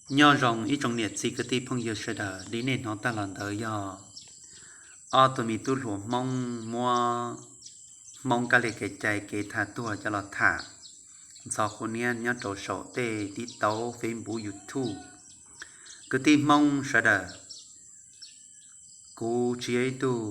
Nyob zoo ib tsoom niam txiv kwv tij phooj ywg sawv daws, li nej hnov tag los ntawd yog ob tug me tub hluas Hmoob muab Hmoob kab li kev cai kev tha tuag coj los tham ntxhov qhua niab nyob rau saum tej TikTok, Facebook, YouTube. Kwv tij Hmoob sawv daws, kuv tsis yog ib tug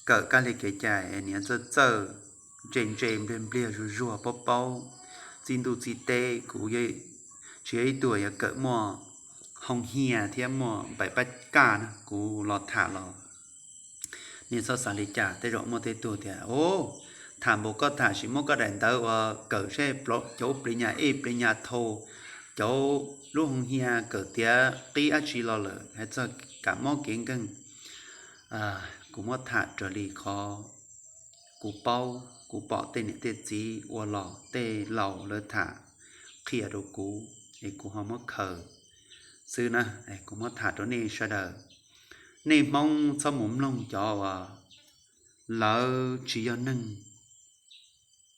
kawm kab li kev cai es niaj txawj txawj, ntse ntse npliag npliag zuag zuag paub paub txij ntuj txij teb. Kuv tsis yog ib tug yuav kawm muaj hoo hias thiab muaj npaim pab kaj na. Kuv los tham los nej txhob xav li cas, tej zaum muaj tej tug tias, o, tham npaum koj tham sim muab koj daim ntawv uas kawm seb cov pliv nyas ej pliv nyas thau, cov lub hoo hias kawm tiav qib dab tsi los lawm, hais txog kam mob kev nkeeg. Kuv muab tham raws li qhov kuv paub, kuv pom tej niam tej txiv ua los, tej laus lawv tham qhia rau kuv es kuv ho muab khaws xwb na. Kuv muab tham rau nej sawv daws, nej Hmoob txhob mus mloog cov uas lawv tsis yog neeg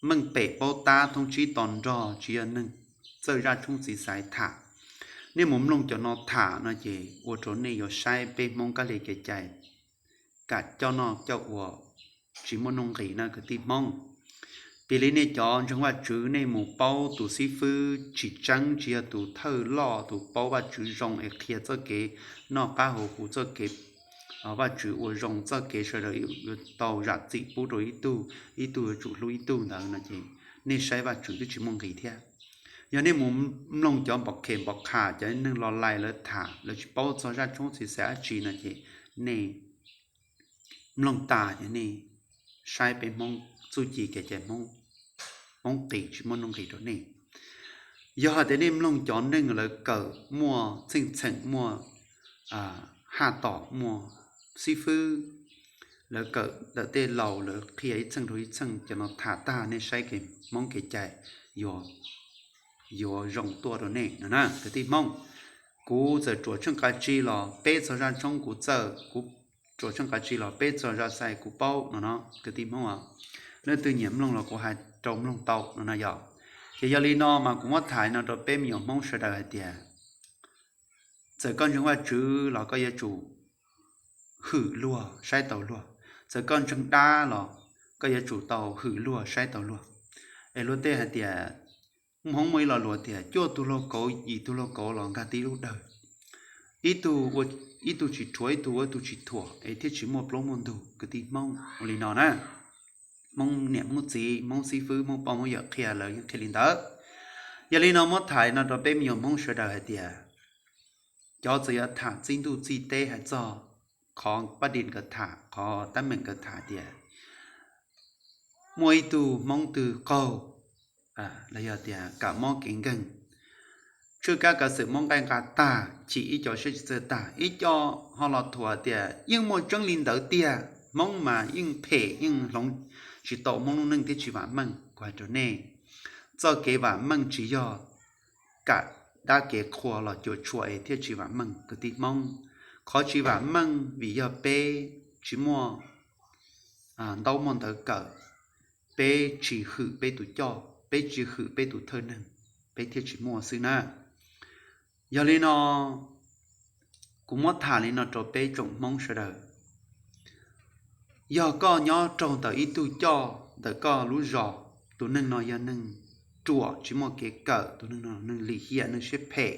meej pem paub tab thoob tsib to nrog, tsis yog neeg txawj zaj tshoob txiv xaiv tham. Nej mus mloog cov no tham no ces ua rau nej yuav saib peb Hmoob kab li kev cai kam coj noj coj ua tsis muaj nuj nqis na kwv tij Hmoob. Piv li nej cov ntseeg Vajtswv, nej mus paub tus xib fwb tsis tseeb, tsis yog tus thawj loj, tus paub Vajtswv zoo es qhia txoj kev noj qab haus huv, txoj kev Vajtswv ua zoo, txoj kev sawv daws yuav tau zam txim pub rau ib tug, ib tug yuav tsum hlub ib tug ntawd no ces nej saib Vajtswv twb tsis muaj nqis thiab. Yog nej mus mloog cov npom khem npom qha, cov neeg los lais lawv tham, lawv tsis paub txog zaj tshoob txiv xaiv dab tsi no ces nej mloog tas ces nej saib peb Hmoob txuj ci kev cai Hmoob, Hmoob qis tsis muaj nuj nqis rau nej. Yog hais tias nej mloog cov neeg lawv kawm muaj txheej txheem, muaj haj tom, muaj xib fwb, lawv kawm ntawm tej laus lawv qhia ib txheej rau ib txheej, cov no tham tag nej saib kev Hmoob kev cai yuav zoo tuaj rau nej no na kwv tij Hmoob. Kuv txawm ruam tsheej qab tsib los peb txog zaj tshoob kuv txawj, kuv ruam tsheej qab tsib los peb txog zaj xaiv kuv paub no no kwv tij Hmoob. Leej twg nyiam mloog los kuv hais rau mloog tau no no yog. Ces yog li no mas kuv muab tham li no rau peb me nyuam Hmoob sawv daws hais tias txawm koj ntseeg Vajtswv los koj yuav tsum hwm luag saib taus luag, txawm koj ntseeg dab los koj yuav tsum tau hwm luag saib taus luag. Es luag tej hais tias, Hmoob muaj ib lo lus tias cuaj tug luag kauv, yim tug luag kauv los nkag tib lub dawg. Ib tug, ib tug tsis rhuav ib tug ua ib tug tsis thuam es thiaj tsis muaj plaub muaj ntug kwv tij Hmoob. Ua li no na, Hmoob niam Hmoob txiv, Hmoob xib fwb, Hmoob poj Hmoob yawm qhia lawv yeej qhia li ntawd. Yog li no muab tham li no rau peb me nyuam Hmoob sawv daws hais tias cov txawm yuav tham txij ntuj txij teb hais txog qhov paj di nkawd tham, qhov teeb meem nkawd tham tias muaj ib tug Hmoob twg qaug los yog tias kam mob kev nkeeg, tswj kab kav xwm muab nqaij nqa tag, chim ib co siab tsis txawj tag, ib co ho los thuam tias yeej muaj tseeb li ntawd tiag, Hmoob mas yeej phem yeej hloov tsis tau Hmoob lub neej thiab tsis vam meej. Kuv hais rau nej, txoj kev vam meej tsis yog kam dab kev qhua los cuam tshuam es thiaj tsis vam meej kwv tij Hmoob. Qhov tsis vam meej vim yog peb tsis muaj ntaub muaj ntawv kawm, peb tsis hwm peb tus coj, peb tsis hwm peb tus thawj neeg, peb thiaj tsis muaj xwb na. Yog li no, kuv muab tham li no rau peb tsoom Hmoob sawv daws. Yog koj nyob raug ntawm ib tug coj ntawm koj lub zos, tus neeg no yog neeg ruam tsis muaj kev kawm, tus neeg no neeg lim hiam neeg siab phem,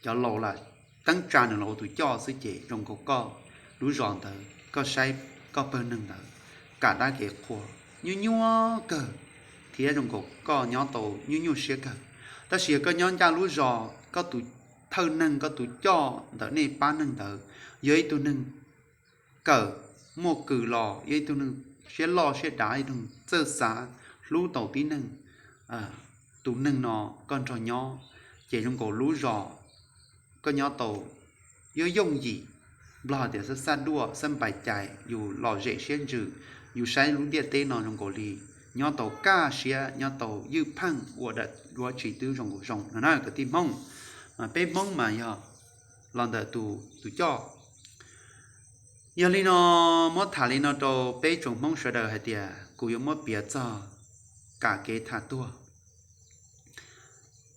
cov laus lam teeb tsa nws los ua tus coj xwb ces zoo nkaus koj lub zos ntawd koj saib koj pawg neeg ntawd kam dab kev qhua nyuaj nyuaj kawg, thiab zoo nkaus koj nyob tau nyuaj nyuaj siab kawg. Tab sis yog koj nyob ncaj lub zos, koj tus thawj neeg koj tus coj ntawm nej pab neeg ntawd yog ib tug neeg kawm, muaj kws los, yog ib tug neeg siab loj siab dav, ib tug neeg txawj xav hlub tau tib neeg, tus neeg no koj nrog nyob ces zoo nkaus lub zos koj nyob tau yooj yooj yim. Nplog tias xab xaj duaj xab npais cais, yus lom zem siab ntsws, yus saib lub ntiaj teb no zoo nkaus li nyob tau kaj siab, nyob tau ywj pheej, ua dab tsi twb zoo nkaus zoo no na kwv tij Hmoob. Mas peb Hmoob mas yog los ntawm tus coj. Yog li no, muab tham li no rau peb tsoom Hmoob sawv daws hais tias kuv yuav muab piav txog kam kev tham tuag.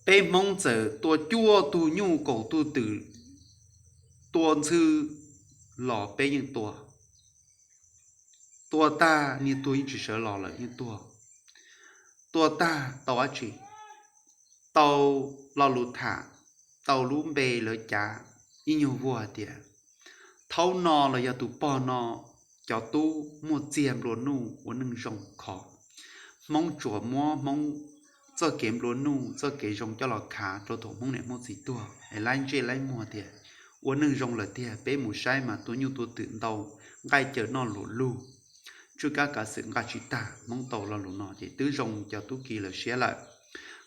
Peb Hmoob txawm tua cuaj tug nyuj kaum tug twm, tua ntxhw los peb yeej tua. Tua tag niag tuag yeej tsis sawv los lawm yeej tuag. Tua tag tau dab tsi? Tau lo lus tham, tau lub npe lawv cav ib nyuag vuag hais tias, thaum no los yog tus pog no cov tub muaj txiag nplua nuj ua neej zoo khov. Hmoob tsuas muab Hmoob txoj kev nplua nuj txoj kev zoo coj los khav rau thaum Hmoob niam Hmoob txiv tuag es laib ntsej laib muag tias ua neej zoo lawm tiag, peb mus saib mas tua nyuj tua twm ntau, nqaij caw noj luam lug, tswj kab kav xwm nqa tsis tag. Hmoob tau lo lus no ces twb zoo cov tub ki lawv siab lawm.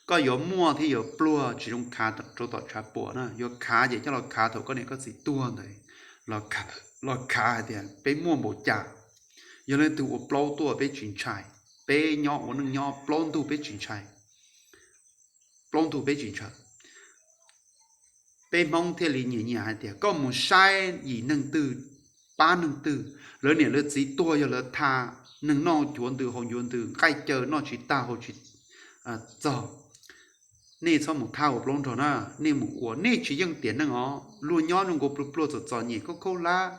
Koj yuav muaj thiab yuav pluag tsis zoo khav rau tom tshav puam na, yuav khav ces coj los khav thaum koj niam koj txiv tuag ntawd, los khav hais tias peb muaj npaum cas. Yog leej twg ua plaub tuaj peb tsis ntshai, peb nyob ua neej nyob plaub ntug peb tsis ntshai, plaub ntug peb tsis ntshai. Peb Hmoob thiaj li nyiam nyiam hais tias koj mus saib yim neeg twg, pab neeg twg, lawv niam lawv txiv tuag yog lawv tha, neeg noj cuav ntws haus ncuav ntws, nqaij caw noj tsis tag haus tsis txog, nej txhob mus thab ua plaub nrog na, nej mus ua nej tsis yeej tiam neej os. Luag nyob zoo nkaus pluag pluag txom txom nyem khaub khaub hlab,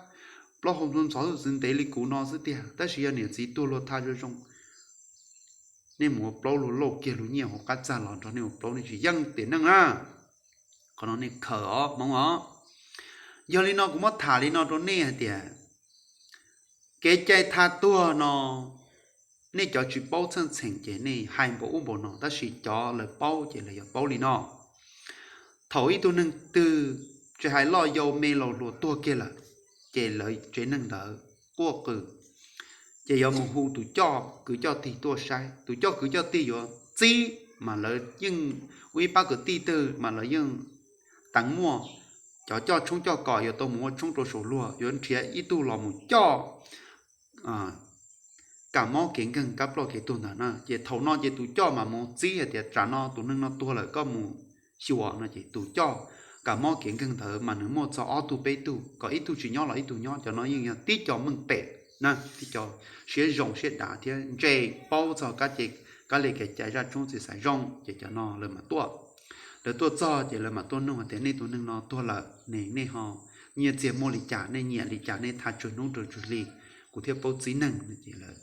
plaub hau ntxhov ntxhov xwb ntev li kuv no xwb tiag, tab sis yog niam txiv tuag luag tha zoo zoo, nej mus ua plaub luag lauj kiag luag nyiaj hauv qab txag los nrog nej ua plaub, nej tsis yeej tiam neej na. Qhov no nej khaws os Hmoob os. Yog li no kuv muab tham li no rau nej hais tias kev cai tha tuag no, nej cov tsis paub txheej txheem ces nej hais npaum ub npaum no, tab sis cov lawv paub ces lawv yuav paub li no. Thaum ib tug neeg twg tsis hais loj yau me laus hluas tuag kiag lawm, ces lawv tsev neeg ntawd quaj qw, ces yuav mus hu tus coj kwv coj tij tuaj saib. Tus coj kwv coj tij yuav txib, mas lawv yeej ua ib pab kwv tij twg mas lawv yeej teev muaj, cov coj tshoob coj kos yuav tau mus ua tshoob rau saum luag, yuav nrhiav ib tug los mus coj kam mob kev nkeeg kab ploj kev tuag ntawd na. Ces thaum no ces tus coj mas mus txib hais tias tsam no tus neeg no tuag lawm koj mus xyuas no, ces tus coj kam mob kev nkeeg ntawd mas nws muaj txog ob tug peb tug, kom ib tug tsis nyob los ib tug nyob. Cov no yeej yog tib co meej pem na, tib co siab zoo siab dav thiab ntse, paub txog kab ce, kab li kev cai zaj tshoob txiv xaiv zoo, ces cov no lawv mam tuaj. Lawv tuaj txog ces lawv mam tuaj nug tias nej tus neeg no tuag lawm ne, nej ho nyiaj txiag muaj li cas, nej nyiam li cas, nej tha tsawg hnub rau tsawg hli, kuv thiaj paub txib neeg no. Ces lawv,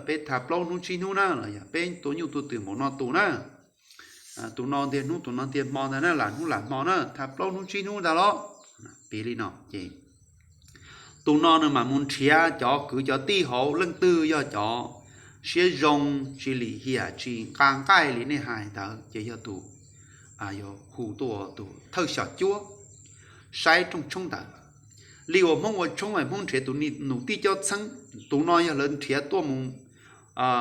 peb tha plaub hnub tsib hnub na, los yog peb tua nyuj tua twm npaum no tus na, tus no ntiag hnub tus no ntiag hmo ntag na, lam hnub lam hmo na, tha plaub hnub tsib hnub ntag los, piv li no ces tus no nws mam mus nrhiav cov kwv cov tij hauv, leej twg yog cov siab zoo, tsis lim hiam, tsis nqa nqaij li nej hais ntawd, ces yog tus, yuav hu tuaj tus thawj xyom cuab saib rooj tshoob ntawd. Li uas Hmoob ua tshoob es Hmoob nrhiav tus nus tij cob txheeb, tus no yog lawv nrhiav tuaj mus,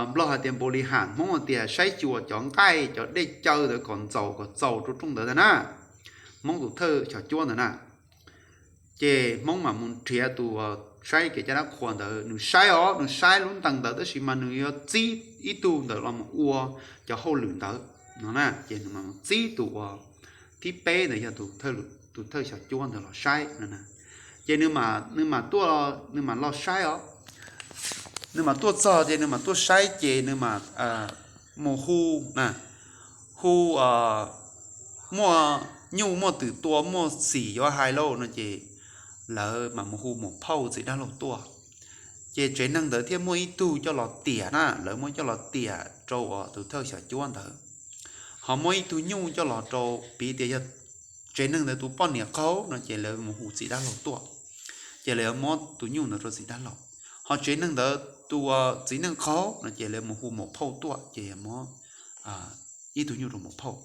Nplog hais tias npaum li ham, Hmoob hais tias saib xyuas cov nqaij cov dej caw ntawd kom ntxaus kom txaus rau rooj ntawd ntag na. Hmoob tus thawj xyom cuab ntawd na. Ces Hmoob mam mus nrhiav tus saib kev cai dab qhuas ntawd, nws saib os, nws saib lub ntees ntawd tab sis mas nws yuav txib ib tug ntawd los mus ua cov hauj lwm ntawd no na, ces nws mam mus txib tus uas thib peb ntawd yog tus thawj xyom cuab ntawd los saib no. Ces nws mam tuaj, nws mam los saib os. Nws mam tuaj txog ces nws mam tuaj saib ces nws mam mus hu na, hu muaj nyuj muaj twm tua muaj xim yuav hais lauj no ces lawv mam mus hu muam phauj txiv dab laug tuaj. Ces tsev neeg ntawd thiaj muaj ib tug coj los tiam na, lawv muab coj los tiam rau uas tus thawj xyom cuab ntawd. Ho muaj ib tug nyuj coj los rau, piv tias yog tsev neeg ntawd tus poj niam qaug no ces lawv mus hu txiv dab laug tuaj, ces lawv yuav muab tus nyuj ntawd rau txiv dab laug. Ho tsev neeg ntawd tus txiv neej qaug no ces lawv mus hu muam phauj tuaj, ces yuav muab ib tug nyuj rau muam phauj.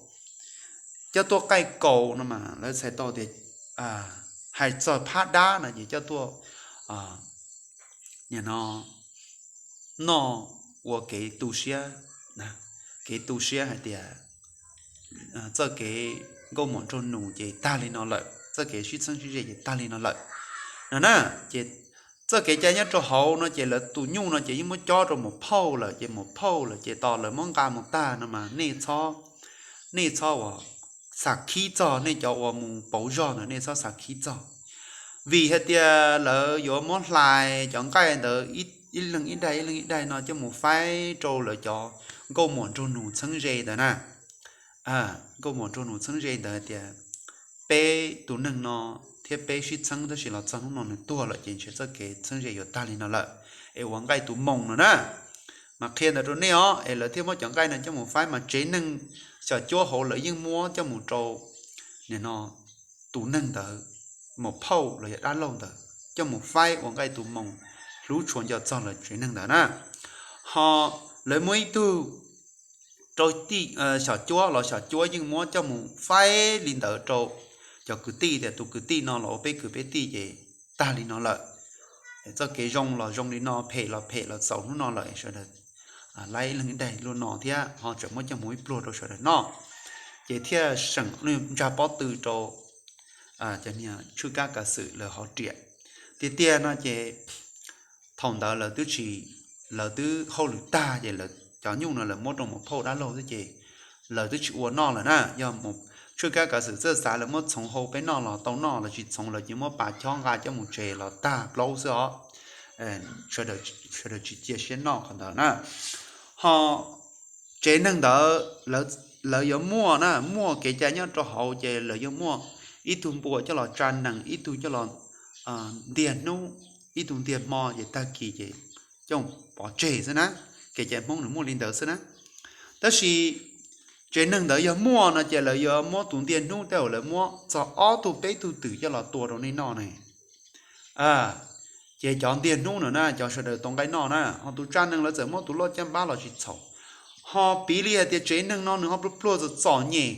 Coj tuaj qaij kaus no mas lawv txhais tau tias hais txog phab dab no ces coj tuaj, nim no noj ua kev tu siab, kev tu siab hais tias txoj kev nkauj muam nraug nus ces tag li no lawm, txoj kev sib txheeb sib ze ces tag li no lawm no na. Ces txoj kev cai nyob rau hauv no ces lawv tus nyuj no ces yeej muab cob rau muam phauj lawm, ces muam phauj lawm ces tos lawv muab nqa mus tag no mas nej txhob, nej txhob uas xav khib txog, nej cov uas mus pauv zog ntawd nej txhob xav khib txog. Vim hais tias lawv yuav muab hlais cov nqaij ntawd ib leeg ib daim ib leeg ib daim no coj mus faib rau lawv cov nkauj muam nraug nus txheeb ze ntawd na. Nkauj Muas Nraug Nus txheeb ze ntawd hais tias peb tus neeg no thiab peb sib txheeb tab sis los txog hnub no nws tuag lawm ces ntshe txoj kev txheeb ze yuav tag li no lawm, es ua nqaij tus moos no na. Mas qhia ntawd rau nej os, es lawv thiaj muab cov nqaij no coj mus faib mas tsev neeg xyom cuab hauv lawv yeej muab coj mus rau nim no tus neeg ntawd maum phauj los yog dab laug ntawd coj mus faib ua nqaij tus moos hlub tshua nco txog lawv tsev neeg ntawd na. Ho lawv muab ib tug rau xyom cuab los xyom cuab yeej muab coj mus faib li ntawd rau cov kwv tij tias tus kwv tij no los ua peb kwv peb tij ces tag li no lawm. Txoj kev zoo los zoo li no, phem los phem los txaus hnub no lawm, sawv daws laib leej daim luaj no thiab ho tseem muab coj mus ib pluag rau sawv daws noj, ces thiaj seem ntsaj pob tw rau cov niag tshwj kab kav xwm lawv hauv riam. Tiag tiag no ces thaum ntawd lawv twb tsis, lawv twb hauj lwm tag ces lawv cov nyuj no lawv muab rau maum phauj dab laug xwb ces lawv twb tsis ua noj lawm na. Yog tshwj kab kav xwm txawj xav lawv muab txhoov hau peb noj los tau noj, lawv tsis txhoov lawv cia muab pas chob nqa coj mus tsev los tag plaub xwb os. Sawv daws tsis cia siab noj qhov ntawd na. Ho tsev neeg ntawd lawv yuav muaj na, muaj kev cai nyob rau hauv ces lawv yuav muaj ib tug npua coj los tsa nees, ib tug coj los ntiag hnub, ib tug ntiag hmo ces tag kis ces coj pov tseg xwb na. Kev cai Hmoob nws muaj li ntawd xwb na. Tab sis tsev neeg ntawd yog muaj no ces lawv yuav muab tus ntiag hnub tej zaum lawv muab txog ob tug peb tug twm coj los tua rau nej noj ne. Ces cov ntiag hnub no na cov sawv daws tau nqaij noj na, ho tus tsa nees lawv txawm muab tus loj caj npab los tsis txhaum. Ho piv li hais tias tsev neeg no nws ho pluag pluag txom txom nyem,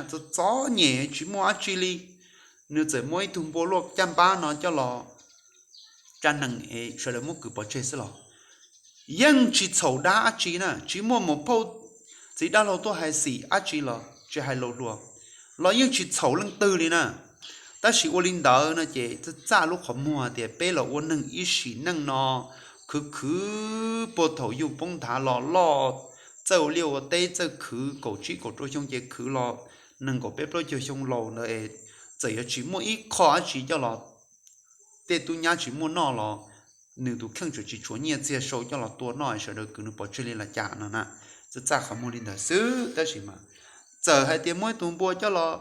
txom txom nyem tsis muaj dab tsi li, nws txawm muab ib tug npua loj caj npab no coj los tsa nees es sawv daws muab kwv pov tseg xwb los yeej tsis txhaum dab dab tsi na, tsis muaj maum phauj txiv dab laug tuaj hais xim dab tsi los tsis hais laus hluas los yeej tsis txhaum leej twg li na. Tab sis ua li ntawd no ces txaj txaj lub qhov muag tias peb los ua neeg ib sim neej no khwv khwv puag thaum yug poob nthav los loj, txawj ua liaj ua teb txawj khwv kaum tsib kaum rau xyoo ces khwv los nees nkaum peb plaub caug xyoo laus ntawd, txawm yuav tsis muaj ib qho dab tsi coj los, tej tub nyab tsis muaj noj los nws tus kheej tseem tsis tshuav nyiaj txiag sau coj los tua noj sawv daws kwv nws pov tseg li los cas no na. Txaj txaj qhov muag li ntawd xwb tab sis mas txawm hais tias muab ib tug npua coj los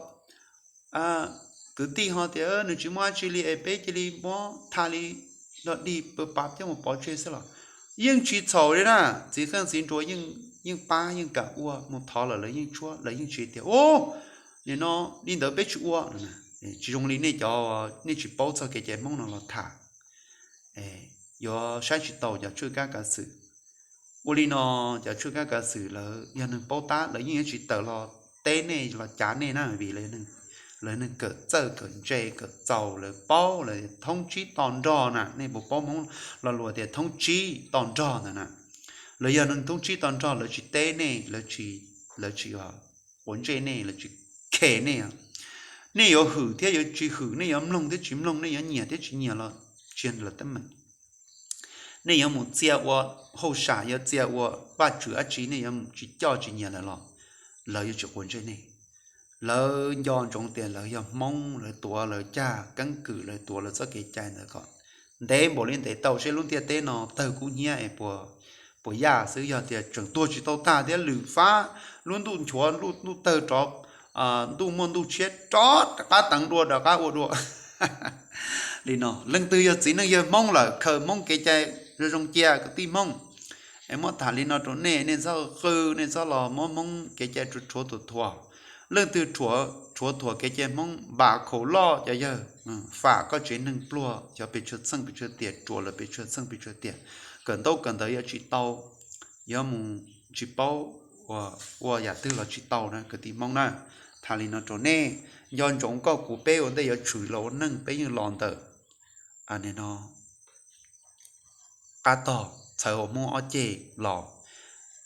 kwv tij ho tias nws tsis muaj dab tsi li es peb cia li muab tha li dog dig pab coj mus pov tseg xwb los yeej tsis txhaum li na. Txiv qeej txiv nruas yeej pab yeej kam ua, mus thov lawm lawv yeej tshuab, lawv yeej tsis tias ub, nim no li ntawd peb tsis ua. Tsis zoo li nej cov, nej tsis paub txog kev cai Hmoob no los tham, yuav saib tsis taus cov tshwj kab kav xwm. Ua li no cov tshwj kab kav xwm lawv yog neeg paub tab lawv yeej yuav tsis tawm los teb nej los cav nej na, vim lawv neeg kawm txawj kawm ntse kawm txaus, lawv paub, lawv thoob tsib to nrog na. Nej puas paub Hmoob lo lus tias thoob tsib to nrog ntawd na? Lawv yog neeg thoob tsib to nrog, lawv tsis teb nej, lawv tsis quav ntsej nej, lawv tsis khes nej. Nej yuav hwm thiab yuav tsis hwm, nej yuav mloog thiab tsis mloog, nej yuav nyiam thiab tsis nyiam los tsis yog lawv teeb meem. Nej yuav mus txia ua hauj sam, yuav txia ua Vajtswv dab tsi, nej yuav tsis coj tsis nyiam lawv los lawv yuav tsis quav ntsej nej. Lawv nco ntsoov tias lawv yog Hmoob, lawv tuav lawv caj keeb kwm, lawv tuav lawv txoj kev cai ntawd kom ntev npaum li ntev tau seb lub ntiaj teb no tawg kub hnyiab es puas yaj xwb. Yog tias tseem tuag tsis tau tag thiab lwm fab lub ntuj nchuav, ntuj tawg rov, ntuj muaj ntuj tshiab rov qab teev dua rov qab ua dua. Li no leej twg yog txiv neej yawg Hmoob lawm, khaws Hmoob kev cai zoo zoo cia kwv tij Hmoob. Es muab tham li no rau nej, nej txhob qw, nej txhob los muab Hmoob kev cai rhuav thuam thuam. Leej twg rhuav thuam kev cai Hmoob npam khaum loj cov yawg, fam koj tsev neeg pluag, cov pes tsawg txheej pes tsawg tiam, ruam lawv pes tsawg txheej pes tsawg tiam, kawm ntaub kawm ntawv yuav tsis tau, yuav mus tsis paub ua yam twg los tsis tau na kwv tij Hmoob na. Tham li no rau nej, nco ntsoov koj kuv peb ua ntej yuav tshwm los ua neej peb yeej los ntawm no qab tog txhawv hauv Hmoob ob ceg los.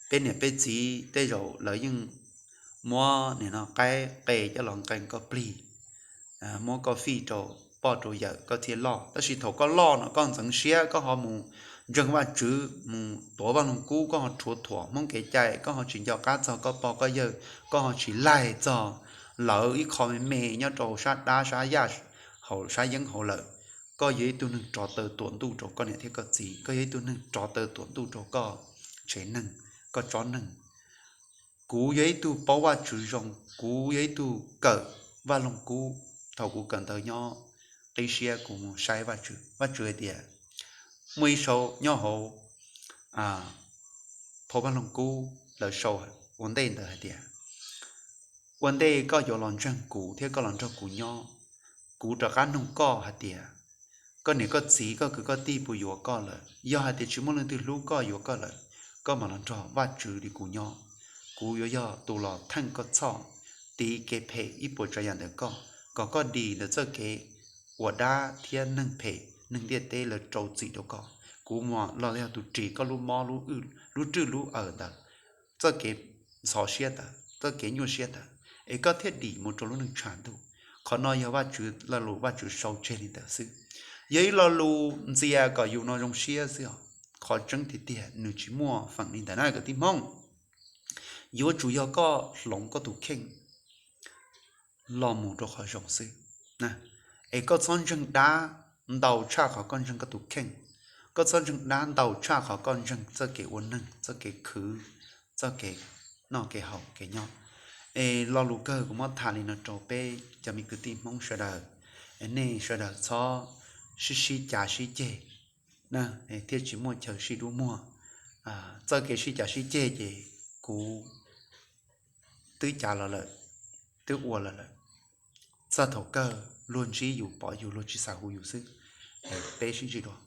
Peb niam peb txiv tej zaum lawv yeej muab nim no qaib qe coj los nqee koj plig, muab koj fij rau poj rau yawm koj thiaj loj. Tab sis thaum koj loj no koj ntxeev siab koj ho mus ntseeg Vajtswv, mus tuav Vaj Lug Kub, koj ho rhuav thuam Hmoob kev cai, koj ho tsis nco qab txog koj pog koj yawg, koj ho tsis laig txog lawv ib qho me me nyob rau sab dab sab yaj, hauv sab yeeb hauv lawm, koj yog ib tug neeg rov taw tuam ntuj rau koj niam thiab koj txiv, koj yog ib tug neeg rov taw tuam ntuj rau koj tsev neeg, koj tsob neeg. Kuv yog ib tug paub Vajtswv zoo, kuv yog ib tug kawm Vaj Loog Kub. Thaum kuv kawm ntawv nyob qib siab kuv mus saib Vajtswv, Vajtswv hais tias muaj ib sau nyob hauv phau Vaj Loog Kub lawv sau ua ntej ntawd hais tias ua ntej koj yuav los ntseeg kuv thiab koj los nrog kuv nyob, kuv rov qab nug koj hais tias koj niam koj txiv koj kwv koj tij puas yuav koj lawm. Yog hais tias tsis muaj leej twg hlub koj yuav koj lawm, koj mam los nrog Vajtswv li kuv nyob. Kuv yuav yog tus los theej koj txhoj, tiv kev phem ib puas tsav yam ntawm koj, kom koj dim ntawm txoj kev ua dab thiab neeg phem neeg ntiaj teb lawv rau txim rau koj. Kuv mam los yog tus ris koj lub mob lub rwj lub awm ntawd, txoj kev ntxhov siab ntawd, txoj kev nyuaj siab ntawd, es koj thiaj dim mus rau lub neej tshav ntuj. Qhov no yog Vajtswv lo lus Vajtswv sau tseg li ntawd xwb. Yog ib lo lus ntxias kom yus no zoo siab xwb os. Qhov tseeb tiag tiag nws tsis muaj feem li ntawd na kwv tij Hmoob. Yuav tsum yog koj hloov koj tus kheej los mus rau qhov zoo xwb. Es koj txhob ntseeg dab ntau tshaj qhov koj ntseeg koj tus kheej. Koj txhob ntseeg dab ntau tshaj qhov koj ntseeg txoj kev ua neeg, txoj kev khwv, txoj kev noj kev haus kev nyob. Es lo lus kawg kuv muab tham li no rau peb cov me kwv tij Hmoob sawv daws, nej sawv daws txhob sib sib cav sib ceg, thiaj tsis muaj chaw sib dub muag. Txoj kev sib cav sib ceg ces kuv twb cav los lawm, twb ua los lawm. Txog thaum kawg luag ntsib yus pom yus luag tsis xav hu yus xwb. Peb sib ntsib dua.